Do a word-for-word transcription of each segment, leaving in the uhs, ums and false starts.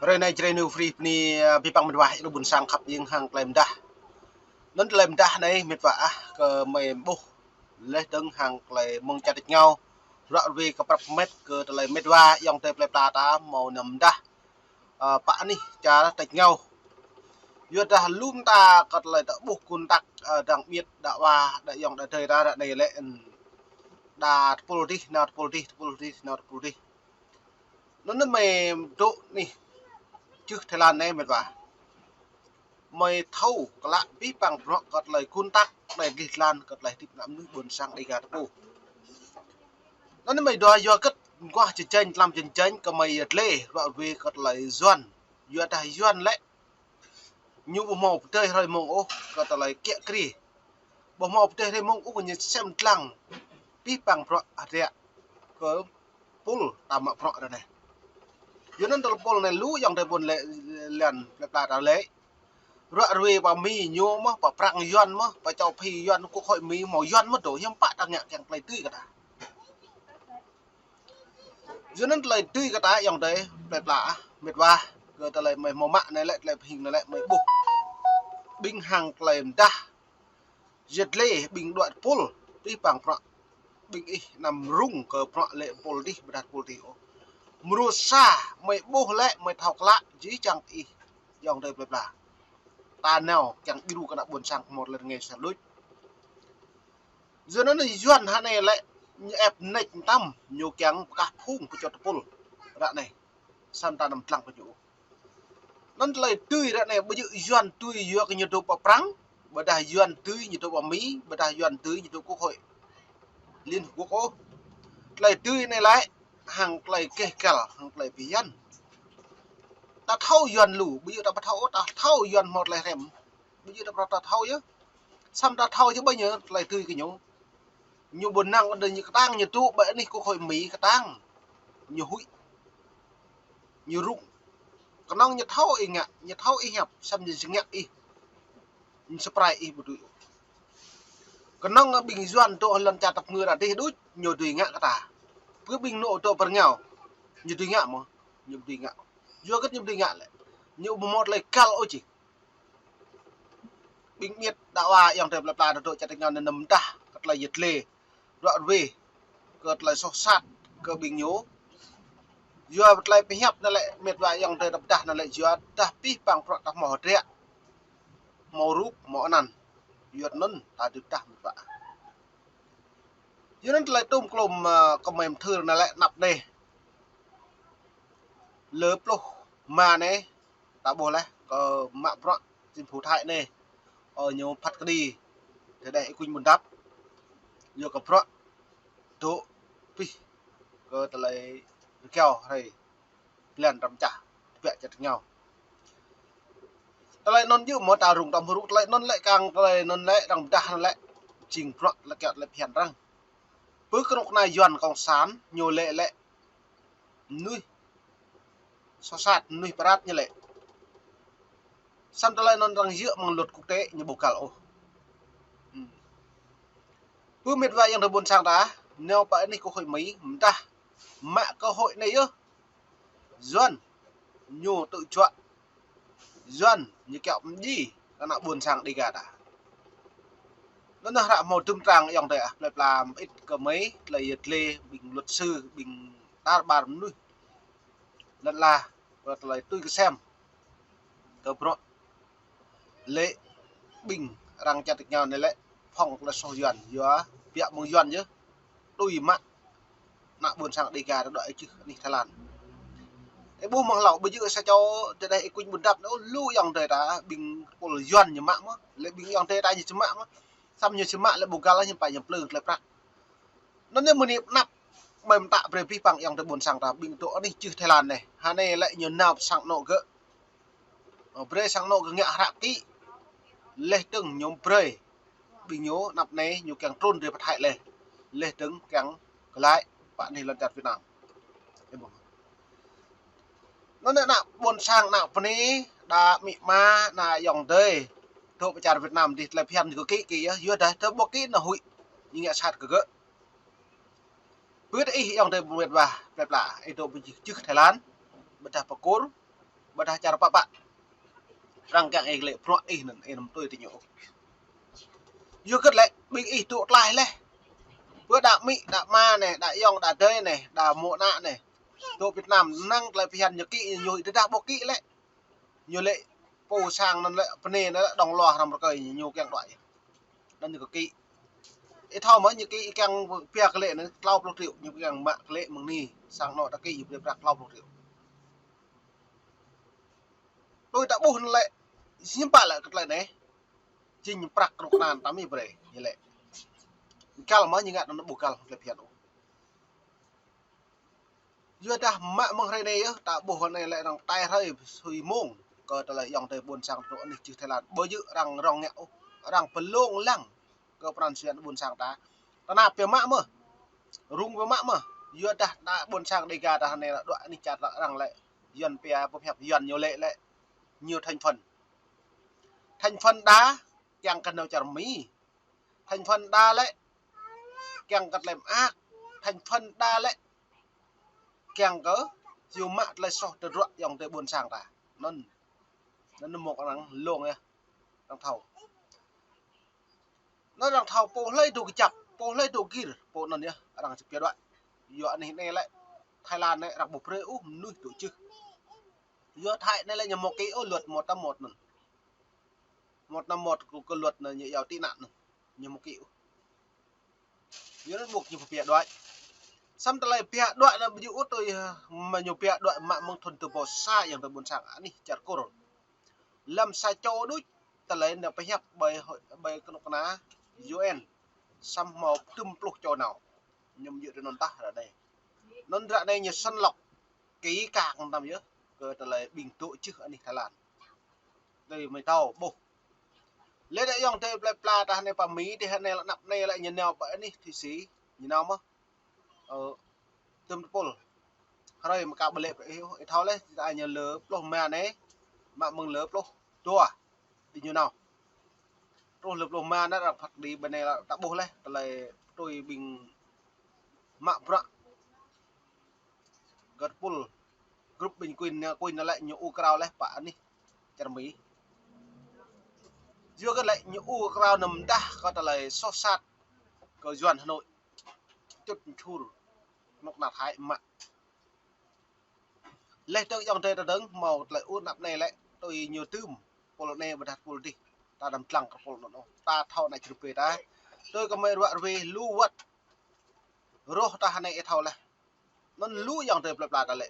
Hrơi anai Jrai New Free bơni, ơ, abih bang mĕt wa ƀôn sang khăp jing hăng tơlơi mơdah. Anŭn tơlơi mơdah anai mĕt wa ah kơ mơi ƀuh laih dơ̆ng hăng tơlơi mơ̆ng čar tač rơngiao. Ră ruai kơ prăp mĕt kơ tơlơi mĕt wa ayŏng adơi plơi pla ta hmâo nao mơdah, ơ, pơ anih čar tač rơngiao. Yua dah lŏm ta kơ tơlơi ta ƀuh kơnơ̆ng tăk, ơ, đang ƀiă đa wa, đa ayŏng đa adơi ta ră anai lĕ, ưm, đa tơpul dih, nao tơpul dih, tơpul dih, nao tơpul dih. Anŭn mơi dŏ anih čư̆ Thái Lan anai mĕt wa. Mơi thâo klă abih bang bruă kơ tơlơi kơnơ̆ng tăk, tơlơi gleh glan, kơ tơlơi hơdip ană mơnuih ƀôn sang Dêga ta pô. Anŭn mơi dua yua hơget mơguah jơjeng, tlam jơjeng kơ mơi yơh dleh, ră ruai kơ tơlơi Yuan. Yua dah Yuan lĕ ñu ƀu hmâo pơdơi hrơi mông ôh kơ tơlơi kiă kriê. Ƀu hmâo pơdơi hrơi mông ôh kơ ñu sem lăng abih bang bruă hơdră kơ tơpul ta mă bruă ră anai. Yua anŭn tơlơi tơpul anai lu ayŏng adơi ƀôn lĕ, lăn plơi pla ta lĕ. Ră ruai pơ Mi ñu mơ̆, pơ Prăng Yuan mơ̆, pơ châu Phi Yuan, quốc hội Mi hmâo Yuan mơ̆ dŏ, hiư̆m pă ta ngă kiăng tơlơi dưi kơ ta. Yua anŭn tơlơi dưi kơ ta ayŏng adơi plơi pla ah, mĕt wa, kơ tơlơi mơi hmâo mă anai lĕ, tơlơi pơhing anai lĕ mơi ƀuh. Ƀing hăng tơlơi mơdah. Yơh dleh ƀing đuaĭ tơpul, abih bang bruă. Ƀing ih anăm rŭng kơ bruă lĕ tơpul dih, ƀôdah tơpul dih ôh. Mrô sa, mơi ƀuh lĕ, mơi thâo klă, jih jang ih, ayŏng adơi plơi pla. Ta nao kiăng djru kơ ană ƀôn sang hmâo tơlơi rơngai sa luč. Yua anŭn Yuan hă anai lĕ, ñu ĕp nač mơtam, ñu kiăng pơkah phung pơčot tơpul. Ră anai, samơ̆ ta anăm lăng kơ ñu. Anŭn tơlơi dưi ră anai ƀu djơ̆ Yuan dưi yua kơ ñu dŏ pơ Prăng, ƀôdah Yuan dưi ñu dŏ pơ Mi, ƀôdah Yuan dưi ñu dŏ quốc hội Liên Hợp Quốc ôh. Tơlơi dưi anai lĕ, hăng tơlơi gleh glan, hăng tơlơi phiăn. Ta thâo Yuan lu, ƀu djơ̆ ta ƀu thâo ôh, ta thâo Yuan hmâo tơlơi hrăm. Ƀu djơ̆ ta ƀu thâo, ta thâo yơh. Samơ̆ ta thâo yơh ƀơi ñu tơlơi dưi kơ ñu. Ñu ƀu năng đơi ñu kơtang ñu dŏ ƀơi anih quốc hội Mi kơtang. Ñu huĭ. Ñu rŭng. Kơnơ̆ng ñu thâo ih ngă, ñu thâo ih hiăp, samơ̆ ñu či ngă ih. Ñu sơprai ih ƀu dưi. Kơnơ̆ng ƀing Yuan dŏ lŏn čar tơpơngư ră dih đôč, ñu dưi ngă kơ ta. Pơ ƀing anŏ dŏ pơ rơngiao, ñu dưi ngă mơ̆, ñu ƀu dưi ngă. Yua hơget ñu ƀu dưi ngă lĕ. Ñu ƀu hmâo tơlơi găl ôh či. Ƀing ƀiă đa wa ayŏng adơi plơi pla dŏ čar tač rơngiao anai anăm mơdah kơ tơlơi yơh dleh. Ră ruai kơ tơlơi soh sat kơ ƀing ñu. Yua tơlơi pơhiăp anai lĕ mĕt wa ayŏng adơi ta pơdah anai lĕ yua dah abih bang bruă ta hmâo hơdră. Hmâo rup, hmâo anăn. Yua anŭn ta dưi pơdah mĕt wa. Yua anŭn tơlơi tŭm klôm, ơ, kơ mơi mơthưr anai lĕ anăp anai. Lơ pluh rơma anai, ta ƀuh laih kơ mă bruă chính phủ Thái anai. Ơ, ñu phat kơđi, tơdeh ih kuñ ƀun dăp. Yua kơ bruă dŏ abih kơ tơlơi rơgao hrơi blan răm čah, tơbiă čar tač rơngiao. Tơlơi anŭn djơ̆ mơ̆ ta rŭng, ta hmâo rŭng, tơlơi anŭn lĕ kiăng, tơlơi anŭn lĕ arăng pơdah anŭn lĕ jing bruă lĕ kiăng tơlơi phiăn arăng. Pơ kơnuk kơna Yuan cộng sản, ñu lĕ lĕ mơnuih soh sat, mơnuih pơrat ñu lĕ. Samơ̆ tơlơi anŭn arăng djơ̆ mơ̆ng luật quốc tế ñu ƀu găl ôh. Ưm. Pơ mĕt wa ayŏng adơi ƀôn sang ta, nao pơ anih quốc hội Mi, mơdah mă cơ hội anai yơh. Yuan ñu tŭ juă. Yuan ñu kiaŏ mơdjai kơ ană ƀôn sang Dêga ta. Anŭn hră hmâo dŭm trang ayŏng adơi ah, plơi pla mơit kơ mơi, tơlơi yơh dleh, ƀing luật sư, ƀing tar ƀar mơnuih. Lŏn ala, kơ tơlơi tui kơsem. Kơ bruă lĕ ƀing arăng čar tač rơngiao anai lĕ phŏng tơlơi soh Yuan, yua biă mơ̆ng Yuan yơh. Tui mă ană ƀôn sang Dêga ta dŏ čư̆ anih Thái Lan. Ih ƀuh mơ̆ng hlâo, ƀu djơ̆ sa čô tơdeh ih kuñ ƀun dăp anai, lu ayŏng adơi ta ƀing tơpul Yuan ñu mă mơ̆, lĕ ƀing ayŏng adơi ta ñu či mă mơ̆. Samơ̆ ñu či mă lĕ ƀu găl, ñu pă ñu plư tơlơi prăk. Anŭn anai mơ̆ng anăp, mơi mơtă brơi abih bang ayŏng adơi ƀôn sang ta ƀing dŏ anih čư̆ Thái Lan anai. Hă anai lĕ ñu nao pơ sang anŏ gơ̆. Ơ, brơi sang anŏ gơ̆ ngă hră kĭ. Laih dơ̆ng ñu brơi. Ƀing ñu anăp anai ñu kiăng trŭn rai pơ Thái laih. Laih dơ̆ng kiăng glaĭ pơ anih lŏn čar Việt Nam. Anŭn anai ană ƀôn sang, ană bơnai, đa amĭ ama, ană ayŏng adơi dŏ pơ čar Việt Nam dih tơlơi phiăn ñu kơ kĭ kĭ yơh, yua dah tơlơi ƀu kĭ anŭn huĭ. Ñu ngă sat kơ gơ̆. Pơ ih ayŏng adơi mĕt wa plơi pla, ih dŏ pơ čư̆ Thái Lan, ƀôdah pơ Kur, Ƀơdah čar pă pă. Arăng kiăng ih lĕ bruă ih anŭn, ih anăm tui tơ ñu. Yua kơ lĕ, ƀing ih dŏ tlaih laih. Pơ đa amĭ, đa ama anai, đa ayŏng, đa adơi anai, đa mŏ ană anai. Dŏ Việt Nam, năng tơlơi phiăn ñu kĭ, ñu huĭ tơdah ƀu kĭ lĕ. Ñu lĕ pô sang anŭn lĕ, pơ anai anŭn lĕ, dŏng luar hrăm rơkơi ñu, ñu kiăng đuaĭ. Anŭn ñu kĭ. Ih thâo mơ̆ ñu kĭ kiăng pia kơ lĕ anŭn tlâo pluh triệu, ñu kiăng mă kơ lĕ mơ̆ng anai, sang anŏ ta kĭ, ñu brơi prăk tlâo pluh triệu. Tui ta ƀuh anŭn lĕ, hiư̆m pă lĕ kơ tơlơi anai. Jing prăk kơnuk kơna ta mĭ brơi, ñu lĕ. Găl mơ̆ ñu ngă anŭn ƀu găl, tơlơi phiăn ôh. Yua dah mă mơ̆ng hrơi anai yơh, ta ƀuh anai lĕ arăng tai hrơi sui mông. Kơ tơlơi ayŏng adơi ƀuôn sang dŏ anih čư̆ Thái Lan. Ƀu djơ̆ arăng rŏng ngă ôh, arăng pơlông lăng. Kơ pran jua ƀuôn sang ta. Tơnap pia mă mơ̆. Rŭng pia mă mơ̆. Yua dah ta ƀuôn sang Đêga ta anai lĕ dŏ anih čar arăng lĕ. Yuan pia pơhiăp Yuan ñu lĕ lĕ. Ñu thành phần. Thành phần đa kiăng kơ nao čar Mi. Thành phần đa lĕ kiăng kơ tơlơi mơak, thành phần đa lĕ kiăng kơ yua mă tơlơi soh tơdruă ayŏng adơi ƀuôn sang ta. Anŭn, anŭn mơ̆ng arăng lông yơh, arăng thâo. Anŭn arăng thâo pô hlơi dŏ kơjăp, pô hlơi dŏ gir, pô anŭn yơh, arăng či pia đuaĭ. Yua anih anai lĕ, Thái Lan anai arăng ƀu brơi ôh mơnuih dŏ čư̆. Yua Thái anai lĕ ñu mơ̆ kĭ ôh luật một tám một anŭn. Một năm một kơ, kơ luật anŭn ñu iâu tị nạn anŭn. Ñu mơ̆ kĭ ôh. Yua anŭn ƀuh ñu pia đuaĭ. Samơ̆ tơlơi pia đuaĭ anŭn ƀu djơ̆ ôh tui, ơ, mơ̆ ñu pia đuaĭ mă mơ̆ng thŭn tơpă sa ayŏng adơi ƀuôn sang anih čar Kur. Lăm sa čô đôč tơlơi anŭn pơhiăp ƀơi hội, ƀơi kơnuk kơna U N. Samơ̆ hmâo tơm pluh čô nao. Ñu mơ̆ djơ̆ tui anŭn tah ră anai. Anŭn ră anai ñu săn lọc kỹ càng tăm yơh. Kơ tơlơi ƀing dŏ čư̆ anih Thái Lan. Tui mơi thâo ƀuh. Lĕ đa ayŏng adơi plơi pla ta anai pơ Mi, ta anai lĕ anăp anai lĕ ñu nao pơ anih Thụy Sĩ, ñu nao mơ̆. Ơ, tơm tơpul. Hrơi mơ̆ kâo ƀu lĕ pơ ih, ih thâo lĕ, ta ñu lơ pluh rơma anai, mă mơ̆ng lơ pluh dua, ih ñu nao. Truh lơ pluh rơma anai arăng phat đĭ ƀơi anai lĕ ta ƀuh lĕ, tơlơi tui ƀing mă bruă. Gơ̆t tơpul, grup ƀing Queen, Queen anŭn lĕ ñu ur krao lĕ pơ anih čar Mi. Yua kơ lĕ ñu ur krao anăm dah kơ tơlơi soh sat kơ Yuan Hà Nội. Čŭt čur, kơnuk kơna Thái mă. Lĕ tơ̆ng ayŏng adơi ta dơ̆ng hmâo tơlơi ur anăp anai lĕ, tui ñu tơm, pôl anai ƀơdah pôl adih, ta anăm lăng kơ pôl anŭn ôh, ta thâo anai črŭp pê ta. Tui kơ mơi ruă rơwe lu wơ̆t, rŏh ta anai ih thâo lĕ. Anŭn lu ayŏng adơi plơi pla ta lĕ.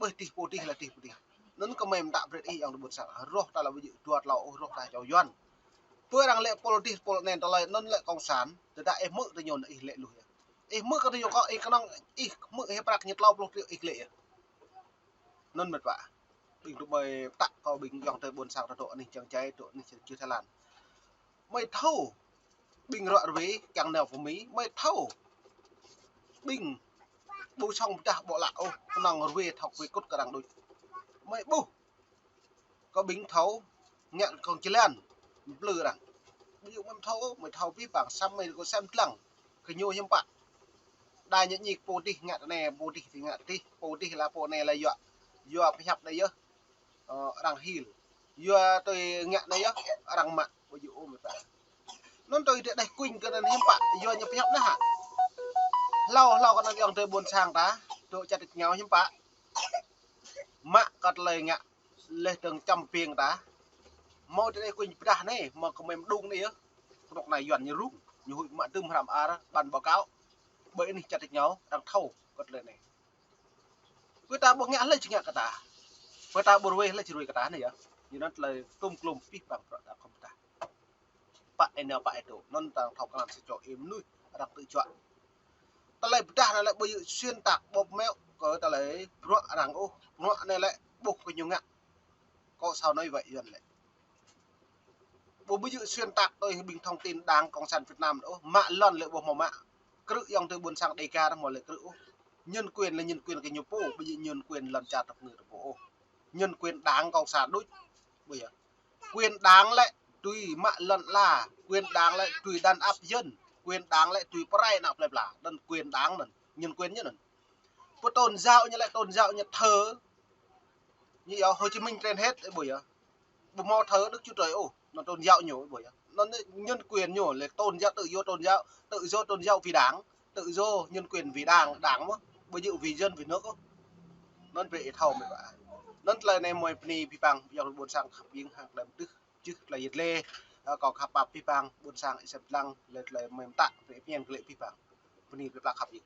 Ƀơi adih pô adih lĕ adih pô adih. Anŭn kơ mơi mơtă brơi ih ayŏng adơi ƀuôn sang. Rŏh ta lĕ ƀu djơ̆ dua tlâo ôh, rŏh ta čô Yuan. Pơ arăng lĕ pôl adih pôl anai tơlơi, anŭn lĕ cộng sản. Tơdah ih hmư̆ tơ ñu anŭn ih lĕ lu yơh. Ih hmư̆ kơ tơ ñu kơ ih kơnơ̆ng ih hmư̆ ih prăk ñu tlâo pluh triệu ih lĕ yơh. Anŭn mĕt wa. Ƀing tơƀơi pơtă kơ ƀing ayŏng adơi ƀuôn sang ta dŏ anih čang čai, dŏ anih čư̆ Thái Lan. Mơi thâo ƀing ruă rơwe kiăng nao pơ Mi, mơi thâo ƀing ƀu song pơdah ƀô̆ lă ôh, kơnơ̆ng rơwe thâo kơ kŭt kơ arăng đôč. Mơi ƀuh kơ ƀing thâo ngă kông jơlan, plư arăng. Ƀu djơ̆ mơi thâo ôh, mơi thâo abih bang, samơ̆ mơi kơ sem lăng, kơ ñu hiư̆m pă. Đa ñu ñik pô adih ngă tơ anai, pô adih tơ ngă adih, pô adih lă pô anai lă yua, yua pơhiăp anai yơh. Ơ, arăng hil. Yua tui ngă anai yơh, arăng mă, ƀu djơ̆ ôh mơi pă. Anŭn tui tơ đeh kuing kơ anŭn hiư̆m pă, yua ñu pơhiăp anai hă. Hlâo, hlâo kơ anŭn ayŏng adơi ƀuôn sang ta, dŏ čar tač rơngiao hiư̆m pă. Mă kơ tơlơi ngă, lĕ tơ̆ng čăm piêng ta. Hmâo tơ đeh kuing pơdah anai, hmâo kơ mơi mơđung anai yơh. Kơnuk kơna Yuan ñu rŭng, ñu huĭ mă tơm hrăm ar, ƀan ƀơ̆ kâo. Ƀơi anih čar tač rơngiao, arăng thâo kơ tơlơi anai. Pơ ta ƀu ngă hlơi či ngă kơ ta. Pơ ta ƀu rơwe hlơi či rơwe kơ ta anai yơh. Ñu anŭn tơlơi tŭm klum abih bang bruă ta khŏm pơtă. Pă ih nao pă ih dŏ. Anŭn arăng thâo kơ anŭn sa čô ih mơnuih arăng tơčuă. Tơlơi pơdah anai lĕ ƀu djơ̆ xuyên tạc bóp méo kơ tơlơi bruă arăng ôh. Bruă anai lĕ ƀuh kơ ñu ngă. Kâo sao nói vậy Yuan lĕ. Ƀu ƀu djơ̆ xuyên tạc tui ƀing thông tin Đảng Cộng sản Việt Nam ôh, mă lŏn lĕ ƀu hmâo mă. Krư̆ ayŏng adơi ƀuôn sang Đêga hmâo lĕ krư̆ ôh. Nhân quyền là nhân quyền kơ ñu pô, ƀu djơ̆ nhân quyền lŏn čar tơpơngư ta pô ôh. Nhân quyền Đảng Cộng sản đôč. Ƀu djơ̆. Quyền Đảng lĕ tui mă lŏn ala, quyền Đảng lĕ tui đàn áp dân, quyền Đảng lĕ tui pơrai ană plơi pla, anŭn quyền Đảng anŭn, nhân quyền ñu anŭn. Pơ tôn giáo ñu lĕ tôn giáo ñu thờ Ñu yua Hồ Chí Minh trên hết, ih ƀuh yơh. Ƀu hmâo thờ Đức Chúa Trời ôh, anŭn tôn giáo ñu, ih ƀuh yơh. Anŭn nhân quyền ñu, lĕ tôn giáo, tự do tôn giáo, tự do tôn giáo vì Đảng, tự do nhân quyền vì Đảng, Đảng mơ̆, ƀu djơ̆ vì dân vì nước ôh. Anŭn brơi ih thâo mơ̆ ƀă. Anŭn tơlơi anai mơi bơni abih bang, ayŏng ƀôn sang khăp hing hăng tơlơi mơdưh, čih tơlơi yet lê, ơ, kâo khăp pap abih bang, ƀôn sang ih sem lăng, lĕ tơlơi mơi mơtă, brơi ih pơñen glaĭ abih bang. Bơni brơi pơlă khăp hing.